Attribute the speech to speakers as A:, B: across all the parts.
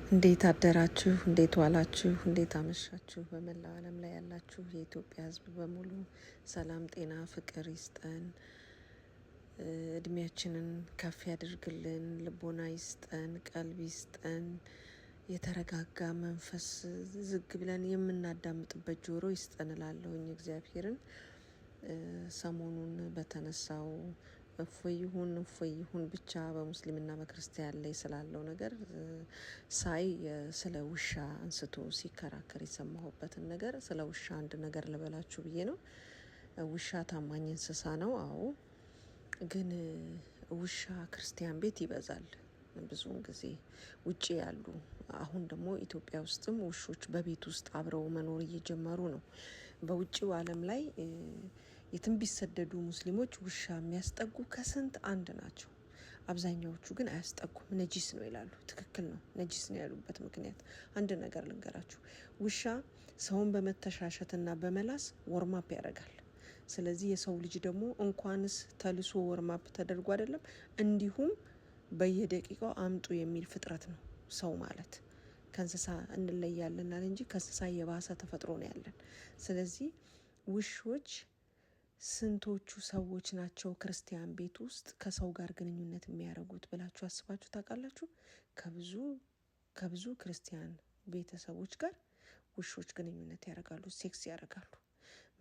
A: እንዴት አደራችሁ? እንዴት ዋላችሁ? እንዴት አመሻችሁ? በመላው ዓለም ላይ ያላችሁ የኢትዮጵያ ሕዝብ በሙሉ ሰላም፣ ጤና፣ ፍቅር ይስጠን። እድሜያችንን ከፍ ያድርግልን፣ ልቦና ይስጠን፣ ቀልብ ይስጠን፣ የተረጋጋ መንፈስ ዝግ ብለን የምናዳምጥበት ጆሮ ይስጠን እላለሁኝ እግዚአብሔርን። ሰሞኑን በተነሳው እፎይ ይሁን እፎይ ይሁን ብቻ በሙስሊምና በክርስቲያን ላይ ስላለው ነገር ሳይ ስለ ውሻ አንስቶ ሲከራከር የሰማሁበትን ነገር ስለ ውሻ አንድ ነገር ልበላችሁ ብዬ ነው። ውሻ ታማኝ እንስሳ ነው። አዎ፣ ግን ውሻ ክርስቲያን ቤት ይበዛል ብዙውን ጊዜ ውጭ ያሉ። አሁን ደግሞ ኢትዮጵያ ውስጥም ውሾች በቤት ውስጥ አብረው መኖር እየጀመሩ ነው። በውጭው ዓለም ላይ የትም ቢሰደዱ ሙስሊሞች ውሻ የሚያስጠጉ ከስንት አንድ ናቸው። አብዛኛዎቹ ግን አያስጠጉም። ነጂስ ነው ይላሉ። ትክክል ነው። ነጂስ ነው ያሉበት ምክንያት አንድ ነገር ልንገራችሁ። ውሻ ሰውን በመተሻሸትና በመላስ warm up ያደርጋል። ስለዚህ የሰው ልጅ ደግሞ እንኳንስ ተልሶ warm up ተደርጎ አይደለም፣ እንዲሁም በየደቂቃው አምጡ የሚል ፍጥረት ነው ሰው ማለት። ከእንስሳ እንለያለናል እንጂ ከእንስሳ የባሰ ተፈጥሮ ነው ያለን። ስለዚህ ውሾች ስንቶቹ ሰዎች ናቸው ክርስቲያን ቤት ውስጥ ከሰው ጋር ግንኙነት የሚያደርጉት ብላችሁ አስባችሁ ታውቃላችሁ? ከብዙ ክርስቲያን ቤተሰቦች ጋር ውሾች ግንኙነት ያደርጋሉ፣ ሴክስ ያደርጋሉ።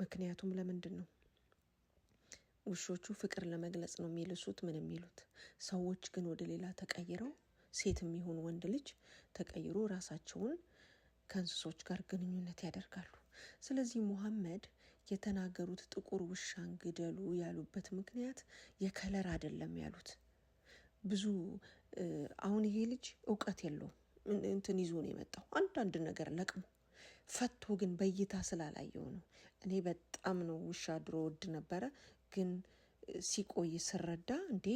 A: ምክንያቱም ለምንድን ነው? ውሾቹ ፍቅር ለመግለጽ ነው የሚልሱት፣ ምን የሚሉት። ሰዎች ግን ወደ ሌላ ተቀይረው ሴትም ይሁን ወንድ ልጅ ተቀይሮ ራሳቸውን ከእንስሶች ጋር ግንኙነት ያደርጋሉ። ስለዚህ ሙሐመድ የተናገሩት ጥቁር ውሻን ግደሉ ያሉበት ምክንያት የ color አይደለም ያሉት። ብዙ አሁን ይሄ ልጅ እውቀት የለውም፣ እንትን ይዞ ነው የመጣው አንዳንድ ነገር ለቅሞ ፈቶ፣ ግን በእይታ ስላላየው ነው። እኔ በጣም ነው ውሻ ድሮ ወድ ነበረ፣ ግን ሲቆይ ስረዳ እንዴ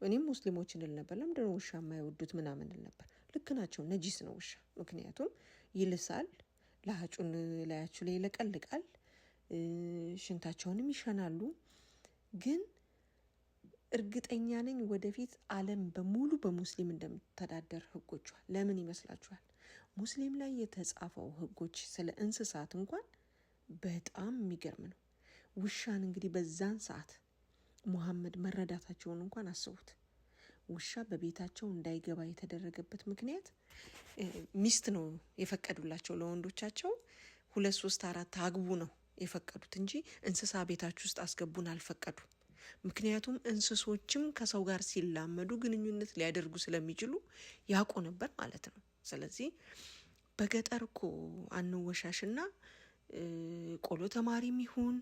A: እኔም ሙስሊሞች እንል ነበር፣ ለምንድን ነው ውሻ የማይወዱት ምናምን እንል ነበር። ልክ ናቸው፣ ነጂስ ነው ውሻ። ምክንያቱም ይልሳል፣ ለሀጩን ላያችሁ ላይ ይለቀልቃል፣ ሽንታቸውንም ይሸናሉ። ግን እርግጠኛ ነኝ ወደፊት ዓለም በሙሉ በሙስሊም እንደምትተዳደር ህጎቿ። ለምን ይመስላችኋል? ሙስሊም ላይ የተጻፈው ህጎች ስለ እንስሳት እንኳን በጣም የሚገርም ነው። ውሻን እንግዲህ በዛን ሰዓት ሙሐመድ መረዳታቸውን እንኳን አስቡት። ውሻ በቤታቸው እንዳይገባ የተደረገበት ምክንያት ሚስት ነው የፈቀዱላቸው ለወንዶቻቸው፣ 2፣ 3፣ 4 አግቡ ነው የፈቀዱት እንጂ እንስሳ ቤታችሁ ውስጥ አስገቡን አልፈቀዱም። ምክንያቱም እንስሶችም ከሰው ጋር ሲላመዱ ግንኙነት ሊያደርጉ ስለሚችሉ ያውቁ ነበር ማለት ነው። ስለዚህ በገጠር እኮ አንወሻሽና ቆሎ ተማሪም ይሁን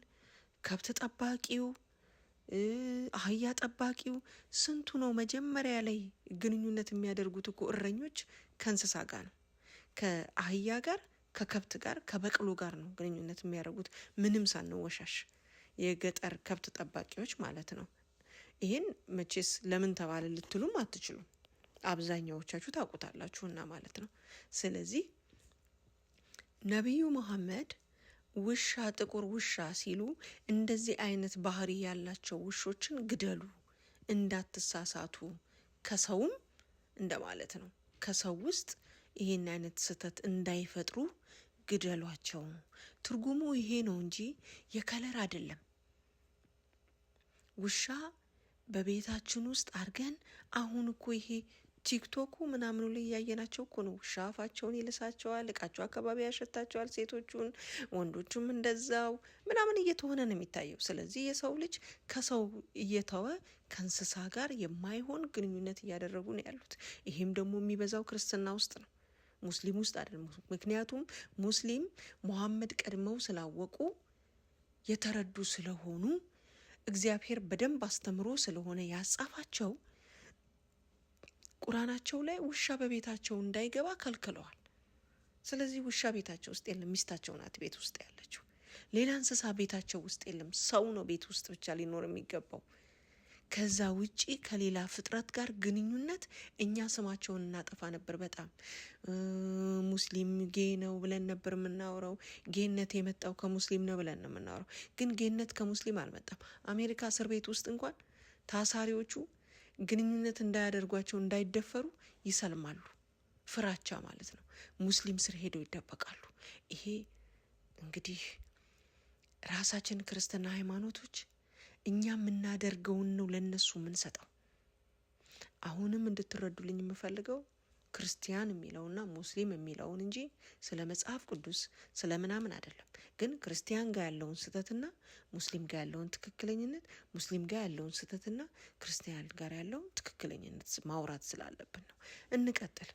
A: ከብት ጠባቂው፣ አህያ ጠባቂው ስንቱ ነው መጀመሪያ ላይ ግንኙነት የሚያደርጉት እኮ እረኞች ከእንስሳ ጋር ነው፣ ከአህያ ጋር፣ ከከብት ጋር፣ ከበቅሎ ጋር ነው ግንኙነት የሚያደርጉት። ምንም ሳንወሻሽ የገጠር ከብት ጠባቂዎች ማለት ነው። ይሄን መቼስ ለምን ተባለ ልትሉም አትችሉም። አብዛኛዎቻችሁ ታውቁታላችሁና ማለት ነው። ስለዚህ ነቢዩ መሐመድ ውሻ ጥቁር ውሻ ሲሉ እንደዚህ አይነት ባህሪ ያላቸው ውሾችን ግደሉ፣ እንዳትሳሳቱ፣ ከሰውም እንደማለት ነው። ከሰው ውስጥ ይሄን አይነት ስህተት እንዳይፈጥሩ ግደሏቸው። ትርጉሙ ይሄ ነው እንጂ የ color አይደለም። ውሻ በቤታችን ውስጥ አድርገን አሁን እኮ ይሄ ቲክቶኩ ምናምኑ ላይ እያየናቸው እኮ ነው። ውሻ አፋቸውን ይልሳቸዋል፣ እቃቸው አካባቢ ያሸታቸዋል፣ ሴቶቹን፣ ወንዶቹም እንደዛው ምናምን እየተሆነ ነው የሚታየው። ስለዚህ የሰው ልጅ ከሰው እየተወ ከእንስሳ ጋር የማይሆን ግንኙነት እያደረጉ ነው ያሉት። ይሄም ደግሞ የሚበዛው ክርስትና ውስጥ ነው፣ ሙስሊም ውስጥ አይደለም። ምክንያቱም ሙስሊም ሙሐመድ ቀድመው ስላወቁ የተረዱ ስለሆኑ እግዚአብሔር በደንብ አስተምሮ ስለሆነ ያጻፋቸው ቁራናቸው ላይ ውሻ በቤታቸው እንዳይገባ ከልክለዋል። ስለዚህ ውሻ ቤታቸው ውስጥ የለም፣ ሚስታቸው ናት ቤት ውስጥ ያለችው። ሌላ እንስሳ ቤታቸው ውስጥ የለም። ሰው ነው ቤት ውስጥ ብቻ ሊኖር የሚገባው። ከዛ ውጪ ከሌላ ፍጥረት ጋር ግንኙነት እኛ ስማቸውን እናጠፋ ነበር። በጣም ሙስሊም gay ነው ብለን ነበር የምናወራው። gay ነት የመጣው ከሙስሊም ነው ብለን ነው የምናወራው። ግን gay ነት ከሙስሊም አልመጣም። አሜሪካ እስር ቤት ውስጥ እንኳን ታሳሪዎቹ ግንኙነት እንዳያደርጓቸው እንዳይደፈሩ ይሰልማሉ። ፍራቻ ማለት ነው። ሙስሊም ስር ሄደው ይደበቃሉ። ይሄ እንግዲህ ራሳችን ክርስትና ሃይማኖቶች እኛ የምናደርገውን ነው ለነሱ የምንሰጠው። አሁንም እንድትረዱልኝ የምፈልገው ክርስቲያን የሚለውና ሙስሊም የሚለውን እንጂ ስለ መጽሐፍ ቅዱስ ስለ ምናምን አይደለም። ግን ክርስቲያን ጋር ያለውን ስህተትና ሙስሊም ጋር ያለውን ትክክለኝነት፣ ሙስሊም ጋር ያለውን ስህተትና ክርስቲያን ጋር ያለውን ትክክለኝነት ማውራት ስላለብን ነው። እንቀጥል።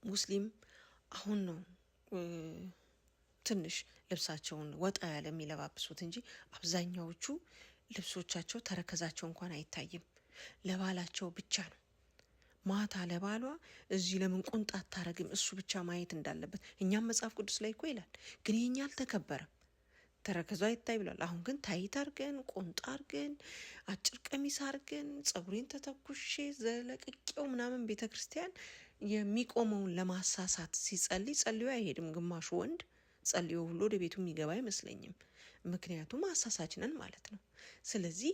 A: ሙስሊም አሁን ነው ትንሽ ልብሳቸውን ወጣ ያለ የሚለባብሱት እንጂ አብዛኛዎቹ ልብሶቻቸው ተረከዛቸው እንኳን አይታይም። ለባላቸው ብቻ ነው። ማታ ለባሏ እዚህ ለምን ቁንጣ አታረግም? እሱ ብቻ ማየት እንዳለበት እኛም መጽሐፍ ቅዱስ ላይ እኮ ይላል። ግን የኛ አልተከበረም። ተረከዟ ይታይ ብሏል። አሁን ግን tight አርገን፣ ቁንጣ አርገን፣ አጭር ቀሚስ አርገን፣ ጸጉሬን ተተኩሼ ዘለቅቄው ምናምን ቤተ ክርስቲያን የሚቆመውን ለማሳሳት ሲጸልይ ጸልዮ አይሄድም። ግማሹ ወንድ ጸልዮ ሁሉ ወደ ቤቱ የሚገባ አይመስለኝም። ምክንያቱም አሳሳች ነን ማለት ነው። ስለዚህ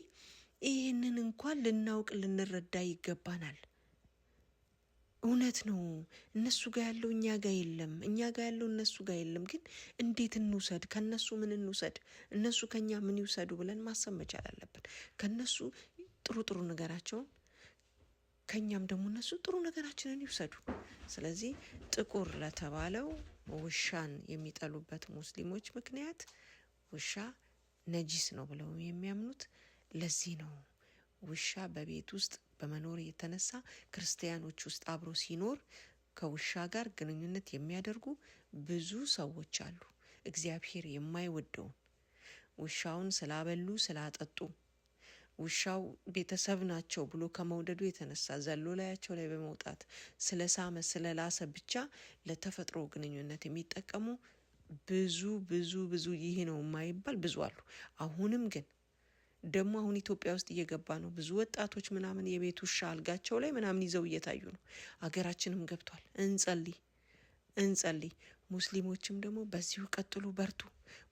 A: ይህንን እንኳን ልናውቅ ልንረዳ ይገባናል። እውነት ነው። እነሱ ጋር ያለው እኛ ጋር የለም፣ እኛ ጋር ያለው እነሱ ጋር የለም። ግን እንዴት እንውሰድ? ከነሱ ምን እንውሰድ? እነሱ ከኛ ምን ይውሰዱ ብለን ማሰብ መቻል አለብን። ከነሱ ጥሩ ጥሩ ነገራቸውን፣ ከኛም ደግሞ እነሱ ጥሩ ነገራችንን ይውሰዱ። ስለዚህ ጥቁር ለተባለው ውሻን የሚጠሉበት ሙስሊሞች ምክንያት ውሻ ነጂስ ነው ብለው የሚያምኑት ለዚህ ነው። ውሻ በቤት ውስጥ በመኖር የተነሳ ክርስቲያኖች ውስጥ አብሮ ሲኖር ከውሻ ጋር ግንኙነት የሚያደርጉ ብዙ ሰዎች አሉ። እግዚአብሔር የማይወደውን ውሻውን ስላበሉ ስላጠጡ፣ ውሻው ቤተሰብ ናቸው ብሎ ከመውደዱ የተነሳ ዘሎ ላያቸው ላይ በመውጣት ስለሳመ ስለላሰ ብቻ ለተፈጥሮ ግንኙነት የሚጠቀሙ ብዙ ብዙ ብዙ፣ ይሄ ነው የማይባል ብዙ አሉ። አሁንም ግን ደግሞ አሁን ኢትዮጵያ ውስጥ እየገባ ነው። ብዙ ወጣቶች ምናምን የቤት ውሻ አልጋቸው ላይ ምናምን ይዘው እየታዩ ነው። አገራችንም ገብቷል። እንጸልይ፣ እንጸልይ። ሙስሊሞችም ደግሞ በዚሁ ቀጥሉ፣ በርቱ።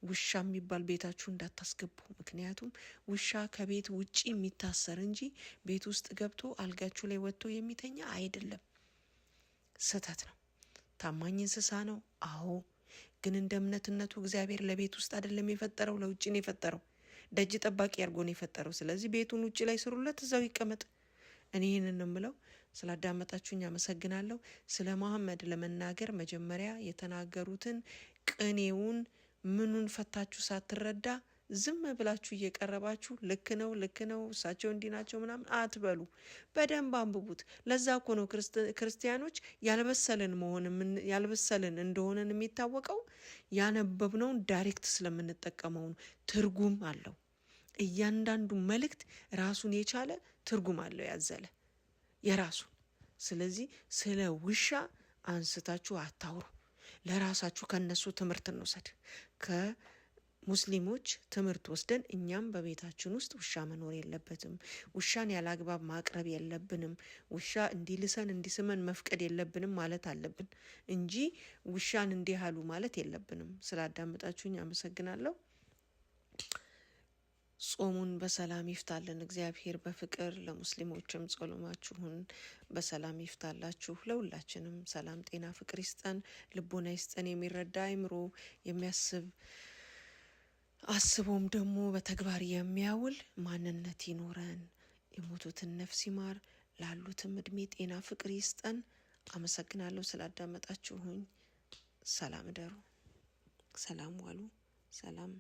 A: ውሻ የሚባል ቤታችሁ እንዳታስገቡ። ምክንያቱም ውሻ ከቤት ውጪ የሚታሰር እንጂ ቤት ውስጥ ገብቶ አልጋችሁ ላይ ወጥቶ የሚተኛ አይደለም። ስህተት ነው። ታማኝ እንስሳ ነው። አዎ፣ ግን እንደ እምነትነቱ እግዚአብሔር ለቤት ውስጥ አይደለም የፈጠረው፣ ለውጭ ነው የፈጠረው። ደጅ ጠባቂ አድርጎ ነው የፈጠረው። ስለዚህ ቤቱን ውጭ ላይ ስሩለት፣ እዛው ይቀመጥ። እኔ ይህንን ነው የምለው። ስላዳመጣችሁኝ አመሰግናለሁ። ስለ መሐመድ ለመናገር መጀመሪያ የተናገሩትን ቅኔውን ምኑን ፈታችሁ ሳትረዳ ዝም ብላችሁ እየቀረባችሁ ልክ ነው፣ ልክ ነው፣ እሳቸው እንዲህ ናቸው ምናምን አትበሉ። በደንብ አንብቡት። ለዛ እኮ ነው ክርስቲያኖች ያልበሰልን መሆን ያልበሰልን እንደሆነን የሚታወቀው፣ ያነበብነውን direct ስለምንጠቀመው ነው። ትርጉም አለው። እያንዳንዱ መልእክት ራሱን የቻለ ትርጉም አለው ያዘለ የራሱን። ስለዚህ ስለ ውሻ አንስታችሁ አታውሩ። ለራሳችሁ ከነሱ ትምህርት እንውሰድ። ከሙስሊሞች ትምህርት ወስደን እኛም በቤታችን ውስጥ ውሻ መኖር የለበትም፣ ውሻን ያለ አግባብ ማቅረብ የለብንም፣ ውሻ እንዲልሰን እንዲስመን መፍቀድ የለብንም ማለት አለብን እንጂ ውሻን እንዲህ አሉ ማለት የለብንም። ስላዳመጣችሁኝ አመሰግናለሁ። ጾሙን በሰላም ይፍታልን እግዚአብሔር በፍቅር። ለሙስሊሞችም ጾማችሁን በሰላም ይፍታላችሁ። ለሁላችንም ሰላም፣ ጤና፣ ፍቅር ይስጠን፣ ልቦና ይስጠን። የሚረዳ አይምሮ፣ የሚያስብ፣ አስቦም ደግሞ በተግባር የሚያውል ማንነት ይኖረን። የሞቱትን ነፍስ ይማር፣ ላሉትም እድሜ፣ ጤና፣ ፍቅር ይስጠን። አመሰግናለሁ ስላዳመጣችሁኝ። ሰላም እደሩ፣ ሰላም ዋሉ፣ ሰላም።